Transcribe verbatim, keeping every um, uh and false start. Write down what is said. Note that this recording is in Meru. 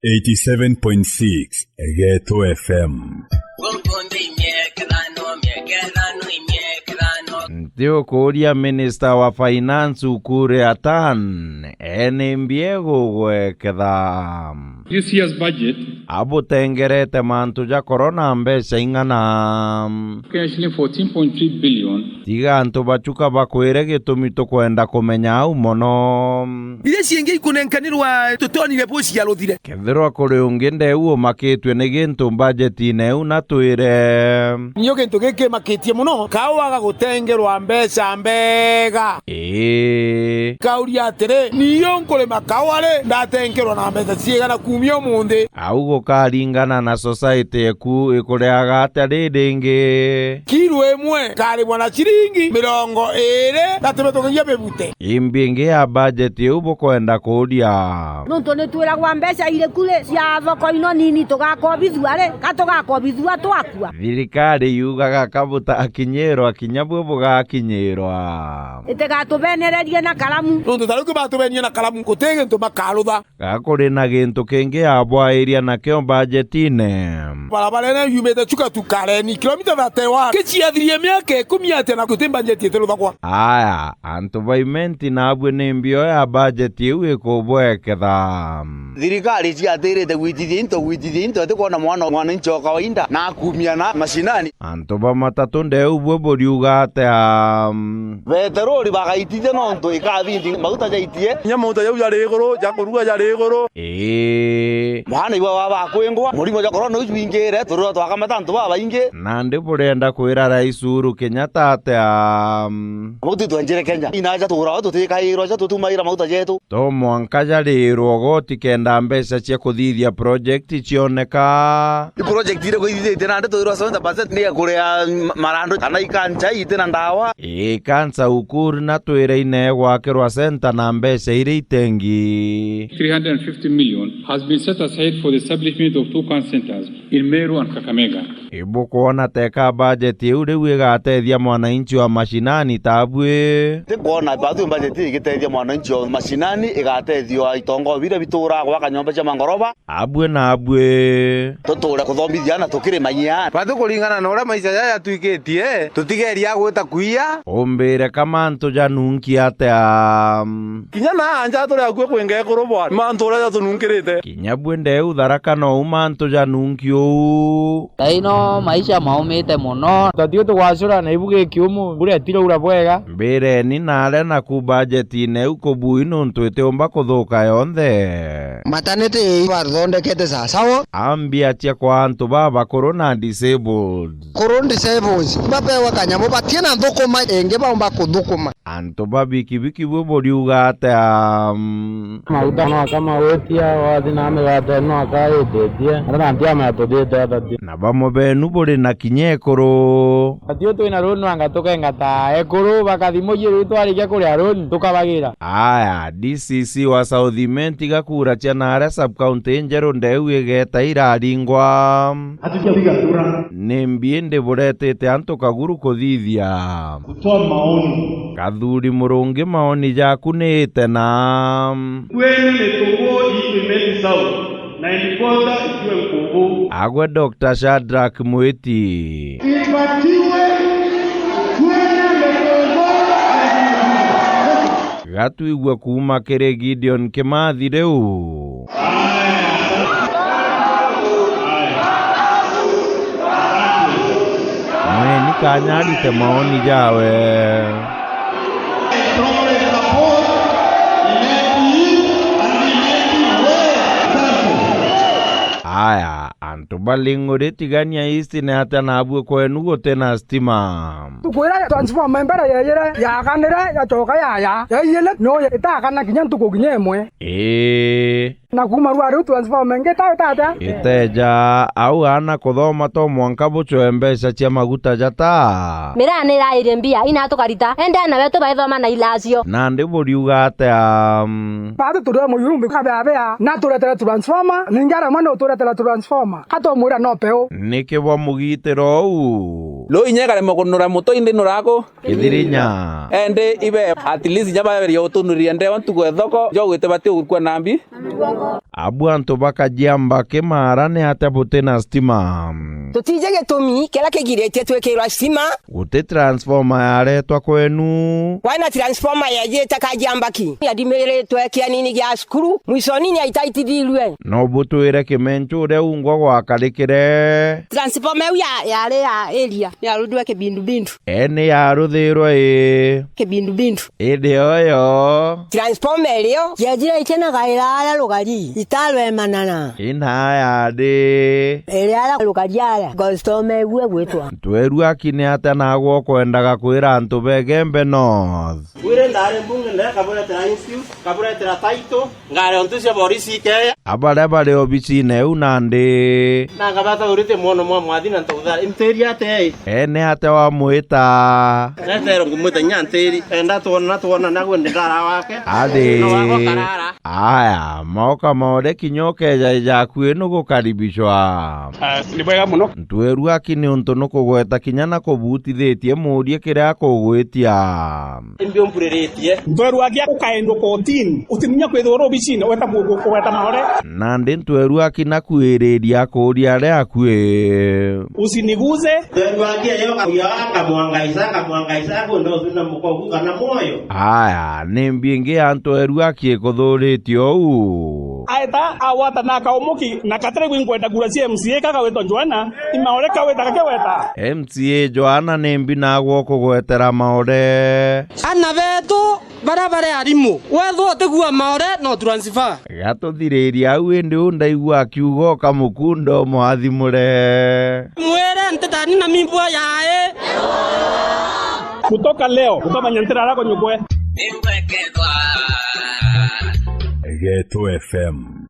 Eighty-seven point six Geto F M. Nti ukuuria minister wa finance Ukur Yatani, eni mbi egugweketha? This year's budget. Abutengerete mantu ja corona mbeca ing'ana? Kenya shilling fourteen point three billion. Tiga antu bachuka bakwire gitumi tukwenda kumenya au mono. Iria ciingi ikunenkanirwa tutonire buci ya ruthire. Kethirwa kuri ungi ndeu umakitue ni gintu mbajetine iu, na twire. Niyo gintu giki makitie mono, kau aga gutengerwa mbeca mbega. Ii. Kauria atiri, niyo nkurima kaua ri, ndatengerwa na mbeca ciigana kuumia umunthi? Au gukaringana na society eku ikureaga atia riringi. Kiro imwe ikaribwa na ciringi mirongo iiri na tubitukagia bibute. Imbi ingi ya budget iu bukwenda kuuria? Nuntu ni twiragwa mbeca iriku ri cia thoko ino nini tugakobithua ri, ka tugakobithua twakua? Thirikari yugaga ka butakinyirwa, kinya bwe bugakinyirwa. Itigatubenererie na karamu. Nuntu ta riu batubenire na karamu, guti gintu bakarutha. Ga kuri na gintu kingi yabwairia nakio mbajetine? Barabara ino yumite Chuka tu Kareni, kilomita thirty-one. Kiciathirie miaka ikumi atia na guti mbajeti itiruthagwa? Aya, antu ba Imenti, nabue ni mbio ya bajeti iu ikubweketha? Thirikari ciatirite gwitithia into, gwitithia into, itikwona mwana, mwananchi wa kawaida na akumia na mashinani. Antu ba matatu ndeu bwe buriuga atia? Beteroli bagaitithia nontu ikabindi mauta jaitie. Kinya mauta jau jari iguru, ja kuruga jari iguru. Ii. Baana ibo baba bakwingwa, murimo jwa corona ujwingire, turiro twakamata antu babaingi. Nandi burenda kwira Rais Uhuru Kenyatta atia? Mauta itwenjire Kenya. Inaja tuguraga tutikairwa ja tutumaira mauta jetu. To mwanka jarirwa goti kenda mbeca cia kuthithia project cioneka. I project iriku ithithitie nandi twirwa seventy percent ni ya kuria ma-, marandu kana ikanca iti na ndawa? Ii, kanca Ukur na twire ine gwakirwa center na mbeca iria itengi. Three hundred and fifty million has been set aside for the establishment of two cancer centers in Meru and Kakamega. Ibukwona teka bajeti iu riu igatethia mwananchi wa mashinani tabui? Tikwona batwi bajeti igitethia mwananchi wa mashinani, igatethia itongo biria bituraa gwaka nyomba cia mangoroba. Abue na abue. Tuture kuthomithia na tukirima inya. Batu kuringana na uria maisha jaya jatwikitie, tutigeria gwita kuiya. Umbire ka mantu janunki atia? Kinya na anja turi akue kwinga ekuru bwa mantu uria jatununkirite. Kinya bue ndeu Tharaka nou mantu janunki uu. Thaino maisha maumite mono. Tatiu tugwacura na ibu gikiumu, mbura itiraura bwega. Mbireni nare naku bajetine iu kubui nuntu itiumba kuthuka yonthe. Maternity ibathondekete sasawa. Ambi atia kwa antu babakuru na disabled. Kuru disables, bapewa kanyamu batina nthukuma ingi baumba kuthukuma. Antu ba bikibiki bwe buriuga atia? Maguta no aka magwitia, wathi na migate no aka ititie, ata na ntiama yatuthite atati. Na bamwe benu buri na kinya ekuru. Atio twina runi nwanga tukenga ta ekuru bakathi mucii riu twarikia kuria runi tukabagira. Aya, D C C wa South Imenti gakura cia naria sub-county njeru ndeu igeta iraringwa. Hatujapiga kura. Ni mbi indi buretete antu kaguru kuthithia? Kutoa maoni. Kathuri Murungi, maoni jaku ni ite na? Kwina mitungu iitwe Imenti South, na headquarter itue Nkubu. Agwe Doctor Shadrack Mwiti. Ipatiwe kwina mitungu. Gatwigua kuuma kiri Gideon Kimathi riu. Mweni kanya arite maoni jawe. Aya, antu ba Ling'uri Tigania East ni atia nabue kwenu guti na stima? Tukwira transformer mbere yeyire, yakanire, yacoka yaya, yaiyire, no itakana kinya ntuku kinya imwe. Ii. Na kuuma rwa riu transformer ingi itawe tata? Iteja, au aana kuthoma to mwanka bucoe mbeca cia maguta ja taa. Miraa ni irairie mbia, ina tukarita, ende aana betu baithoma na ilacio. Nandi buriuga atia? Batu turi o muyurumbi kabea bea, na turetere transformer, ningi aramwe no turetere transformer. Atomwira no peu. Niki bwa mugitiro uu? Lo inya ikaremwa kunura muto indi nuraku? Kithirinya. Ende ibe at least nya baberia utunuriria ndewa ntuku ya thoko, njo gwite bati ukua nambi. Abu antu bakajiamba kimaara ni atia buti na stima? Tutiji gitumi kiria kigiritie twikirwa stima. Guti transformer yaretwa kwenu? Kwina transformer yejite Kajiambaki. Yadimiritwe kianini gia cukuru, mwisoni ni aitaitithirue. No butwire Kimenchu uria ungwa gwakarikire? Transformer iu ya, yari ya area, yarudwe kibindubindu. Eni yaruthirwe i? Kibindubindu. Indi oyo? Transformer irio yejire itina gaira aria rugari itarwemanana. Ina yandi? Iria aria rugari aria gostome igue gwitwa. Ntweru aki ni atia nagwe ukwendaga kwira antu ba Igembe North? Wire ndari mbunge nde kaburetera institute, kaburetera title, ngari ontu cia borisi ikeya. Abaria bari obisine iu nandi? Na ngabata urite mwono mwa mwathi na ntauthara. Intiri atia i? Ene atia wamwita? Netero ngumwita inya ntiri. Enda twona, twona nagwe ndi ndara wake. Ari. No wagwa karara. Aya, maoka maore kinya ukeja ijaku inu gukaribishwa. Ah, ni bwega muno. Ntweru aki ni untu nukugweta kinya na kubutithitie muurie kiria akugwitia. Imbi umpuriritie. Ntweru aki ukaendwa kotini, utimunya kwithirwa uri obicine, weta ku-, ku-, kugweta maore. Nandi ntweru aki nakuiriria akuuria aria akui. Usiniguze. Ntweru aki ayo kakuya akamwangaisa, akamwangaisa, akwenda ucuna mukogu kana mwoyo. Aya, ni mbi ingi ya ntweru aki ikuthuritie uu? Aeta agwata na akaumuki na katire gwinkwenda kura cia M C A kagawitwa Joana, imaore kawita gakigweta. M C A Joana ni mbi nagwe ukugwetera maore. Ana betu baria bari arimu, wethwa utigua maore no transfer. Gatuthiriria au indi u ndaigua akiuga ukamukunda umwathimure. Mwire ntetani na mimbwa yae. Kutoka leo, ukamenya ntira arako nyukwe. Geto F M.